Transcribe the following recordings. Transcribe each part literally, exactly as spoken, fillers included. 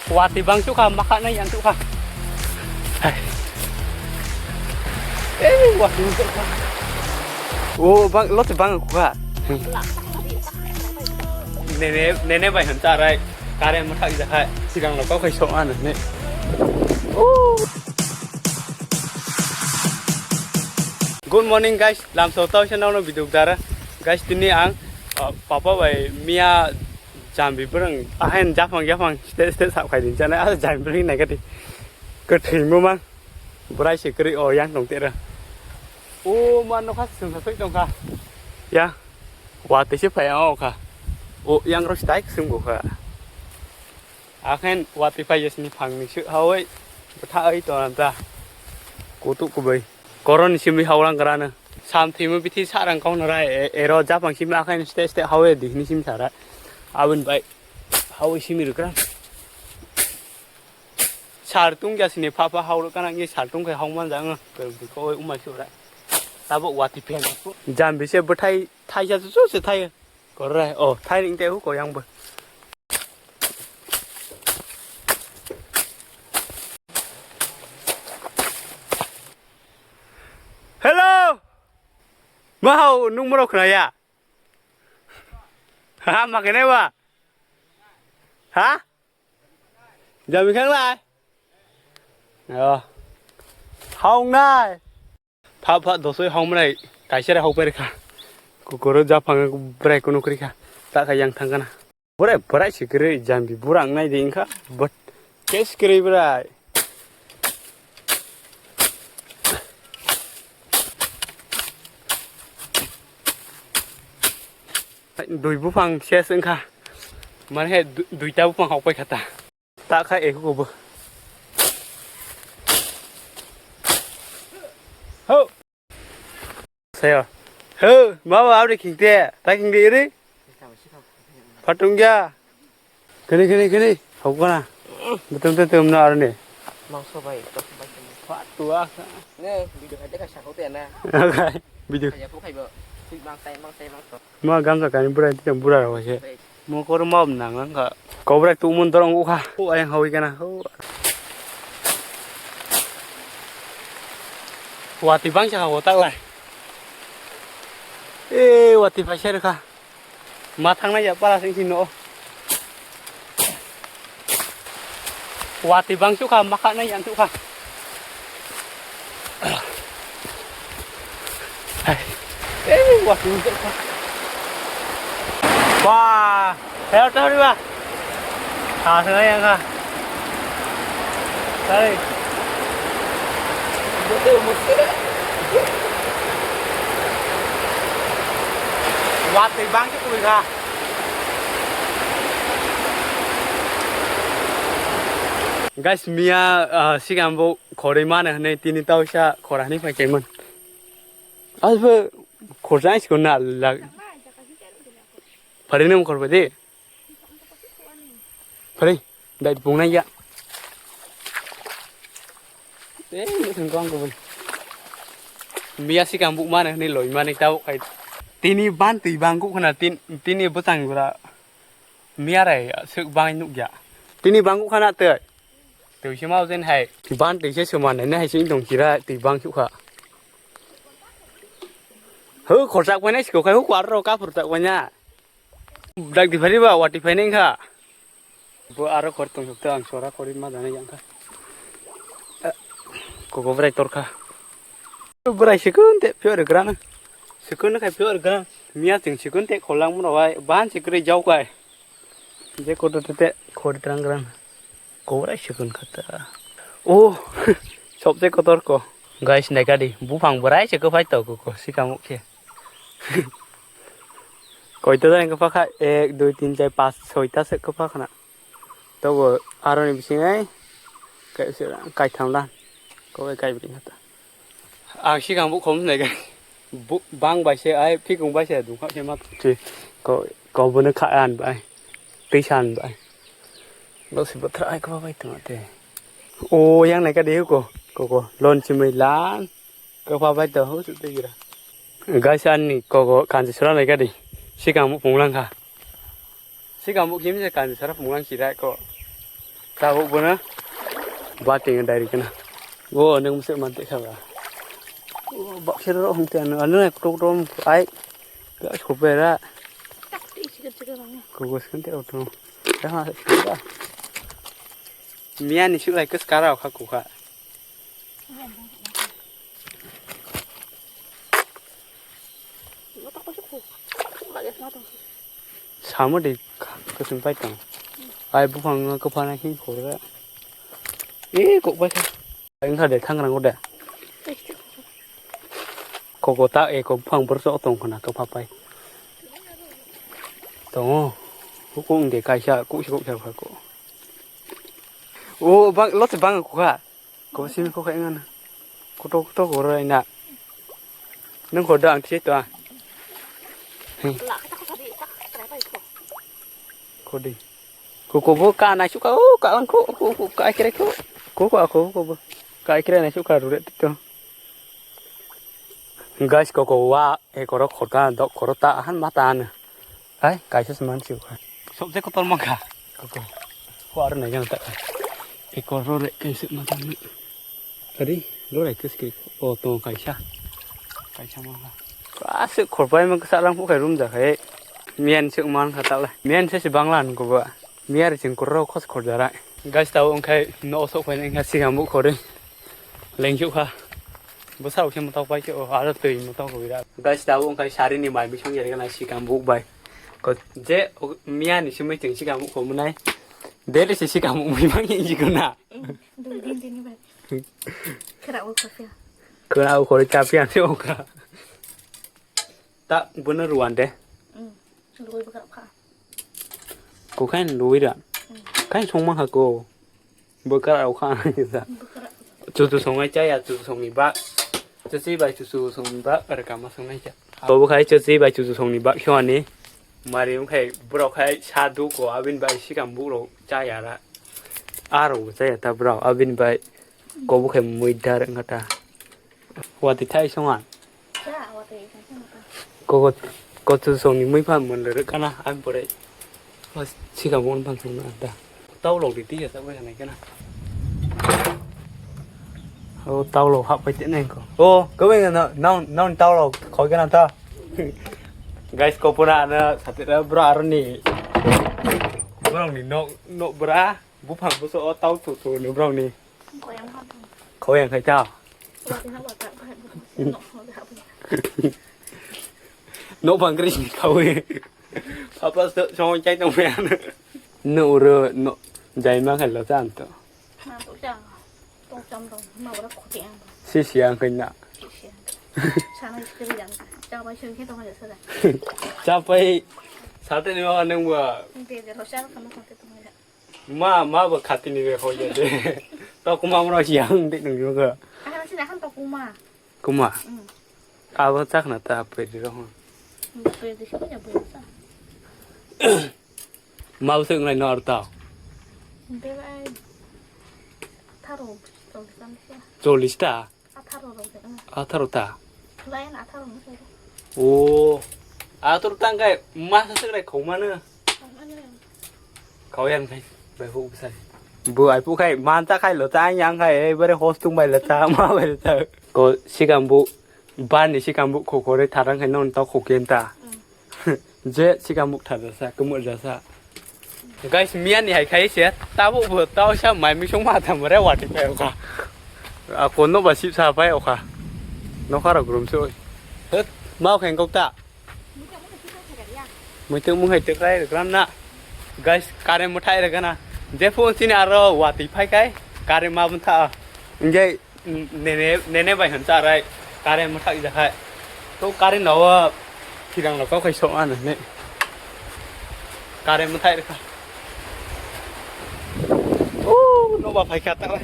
Watwi bang sukha, makha nai yang sukha. Hai. Eh, watwi sukha. Oh, bang, lots bang kukha. Nene, nene bai han charai. Kare mathak jakhai. Sigang lo kau khai sok ano ne. Oh. Good morning guys. Lamso tau se nono video dara. Guys, tini ang, uh, papa bai mia jambi burung ahain japhang japhang state state sap khai din chana. Ah, jambi burung naikati. Kwthwi mumang. Bwrai se kwrwi o yang tong tera. O ma nokha sung sa soi tongkha. Ya. Watwi se phai o kha. O yang ro stai sung bo kha. Akhen watwi phai jesni phangni se hawi bwtha ai to anta. Kutuk kubai. Koroni simi haulang grana. Sam thimo bithi sarang kong nara e-, ero japhang simi akhen ste ste hawi dihni simi sara. Abun bai hawi simi rukra. Sar tung ya sini pha pha hauro kana ngi sar tung khai hong man jang ko ko umai sura. Tabo wati pen ko. Jam bise bwthai thai ja chu se thai. Ko rai o thai ring te hu ko yang bo. Hello. Mahau nung moro khna ya. Ha ma kene ba. Ha? Jami khang lai. Oh. Haung nai. Pha pha dosoi haung nai. Kaisa re haung pai kha. Kukoro ja phang brai kuno kri kha. Ta kha yang thang kana. Brai brai si kri jambi burang nai de kha. But kes kri brai. Dui buphang ses wngkha. Mane he du-, duita buphang hokpai kha ta. Ta kha eko bo. Ho. Sayo. Ho, ma ba abri khingte. Ta khingde iri. Phatung ya. Kini, kini, kini. Hau kana. Betul, betul, betul, na arni. Mangso bai, tok bai. Pha tua. Ne, video hai de ka sa hote na. Okay. Video. Kaya ko khai bo. Sui mang tai, mang tai, mang to. Ma gam sa kani bura ti bura ro se. Mo kor ma nang nang ka. Kobra tu mon dorong u kha. O ayang hawi kana. O. Wati bang sa ho tak lai. Eh, wati phai ser kha. Ma thangnai ya para sing sino. Wati bang sukha, makha nai yang sukha. Hai. Eh, wati sukha. Wah, heo tau riba. Tha tha yang kha. Hai. Watwi bang se kwrwi kha. Guys, miya, ah, sikang bo khorwi mano hwnwi tini tausa khora hwnwi phai kaimon. Asbo khorsa isko na lag. Phari nang khorba de. Phari, dai pung nai ya. Eh, ini sengkong ko bun. Miya sikang buk mana ni loi mana tau kai. Tini ban tui bang ku khana tin, tini bwtang gura. Miya rai suk bang nuk ya. Tini bang ku khana te. Tui se mau jen hai. Ban tui se suma nai nai sing dong kira tui bang suk kha. Hu khorchak pai nai siko khai hu kwar ro kapur tak pai na. Dak di phari ba wati phai nai kha. Bo aro khor tong suk ta ang sora khori ma dana yang kha. Koko brai tor kha. Brai sikun te pure gran. Sikun khai pure gran. Miya ting sikun te kholang mo bai ban sikre jau kai. Je kotor tete khori trang rang. Kobra sikun khata. Oh, sobse kotor ko. Guys, naikadi, buphang bwrai se kwphai to ko, ko, sikamo khe. Koita jani kwpha kha, ek, dui, tin, char, panch, soita se kwpha khna. Tobo aroni bisingai, kai, kaitham la. Ko kai bini khata. Ang sikang bukhom nai kai. Bu-, bang bai se ai phikung bai se dungkha khe ma. Chi, ko, ko bono kha an bai. Twi san bai. Lo si bothra ai ko bai tong te. O yang nai ka de ko. Ko ko lon chimui lan. Ko pa bai to ho su te gira. Guys, ani ko ko kanji sura nai ka de. Sikang bu punglang kha. Sikang bu kim se kanji sura punglang si rai ko. Tabuk bono bating dari kana. O nung mese mante kha ba. O bakhe ro hung te ano ano kotor kotor ai. Ga khopera. Kugos kan te auto. Dah ma sura. Miya ni sura kes kara kha kukha. Samo de kusung pai tong. Ai buphang no kwphana khe khoro. E kok bai kha. Wngkha de thangrang o de. Koko ta e kok buphang borok tong khna kwpha pai. Tongo. Kok wng de kaisa kok se kok sa kha ko. O bang lo se bang kukha. Ko simi ko khainga na. Koto koto ko rai na. Nung ko dang thi to. Kodi. Ko ko bo ka na suka o ka lang ko ko ko ka kre ko. Ko ko ko ko bo. Ka kre na suka rure to. Guys, ko ko wa e koro khota dok koro ta han mata an. Hai, kaisa se man siu kha. Sok je kotor man kha. Koko. Ko aro nai jang ta. Ekor ro re kaisa man ta. Ari, ro rai kes ke. O to kaisa. Kaisa man kha. Ka se khorpai man sa lang phu khai room ja khai. Miyan se man kha ta la. Miyan se se bangla an ko ba. Miya ri ching koro khos khor jara. Guys, tao wngkhai no sok phai wngkha sigang bu khori. Lengsu kha. Bwsa rok se mwtok pai se o aro twi mwtok rwi rak. Guys, tabuk wngkha sari ni mai bising yergana sikam buk bai. Ko je o miya ni simi chwng sikam buk ko mwnai. Daily se sikam buk mui mang yin jikuna. Dui din tini bai. Kera o kofia. Kera o kori tapi ante oka. Ta bono ruan de. Lugui bwkha kha. Ko khain lugui ra. Khain song ma kha ko. Bwkra rok kha nang kisa. Bwkra. Chuchu songnai chaya, chuchu songni bak. Chuchu bai chuchu songni bak, rwkama songnai cha. Bo khai chuchu bai chuchu songni bak khiwani. Mari wngkhai borok khai sa du ko, abini bai sikam borok chaya ra. Aro bo chaya ta borok, abini bai ko bo khai mui dar wngkha ta. Wati thai songa. Cha, wati thai songa. Ko, ko, ko tu song ni mui phan mon le kana am pore. Sikam bon phan song na da. Tau lok di ti ya sa bai na kana. O tau lok hap pai te nai ko. O, ko bai na na na tau lok khoi kana ta. Guys, ko pura na sa te bra aroni. Bro ni no no bra. Buphang buso o tau tu tu ni bro ni. Koyang khai ta. No bangri kawi. Apa so song chai tong me. No uro no jai ma khai lo tan to. Si si ang khai na. Chapai. Sate ni ma nang ba. Ma, ma bo khati ni be khoye de. To kuma mro si ang de nung yo ga. Ahan sini ahan to kuma. Kuma. Abo chak na ta pe di ro. Pe di si ya pe sa. Ma bo sing lai no ar ta. Be bai. Tharo. Cholish ta. Atharo rok de, ah. Atharo ta. Lain atharo no sai. O. Atharo ta kai masa sekrai khomano. Khomano. Khoyan kai bai hu sai. Bu ai pu kai man ta kai lo ta yang kai e bare hostung bai lo ta ma bai lo ta. Ko sikam bu ban ni sikam bu khokore tharang kai non ta khoken ta. Je sikam buk thar jasa, kumur jasa. Guys, miya ni hai khai se, tabuk bo tau sa mai mi song ma tham re wati pai oka. A kono ba sip sa pai oka. No khara grum se oi. Het, mau kheng kok ta. Muitung mung hai tek rai gram na. Guys, kare mo thai re gana. Je phone sini aro wati phai kai, kare ma bun tha. Ngai Nene, nene bai hwn charai. Kare mwthak jakhai. To kare no phirang no kok khai sok ano ne. Kare mwthak rikha. O no ba phai kha ta.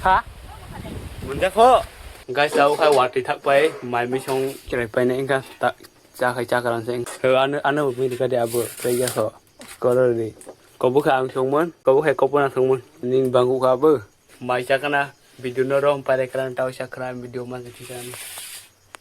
Ha? Munja kho. Guys, tau khai wati thak pai, mai mi song kirai pai ne engka ta cha khai cha karang se. Ano ano mi ka de abo pai ya kho. Kolor ni. Kobo kha ang songmon, kobo khai kobo na songmon. Ning bangu kha bo. Mai chakana video no rom pare kran tau chakran video man chakran.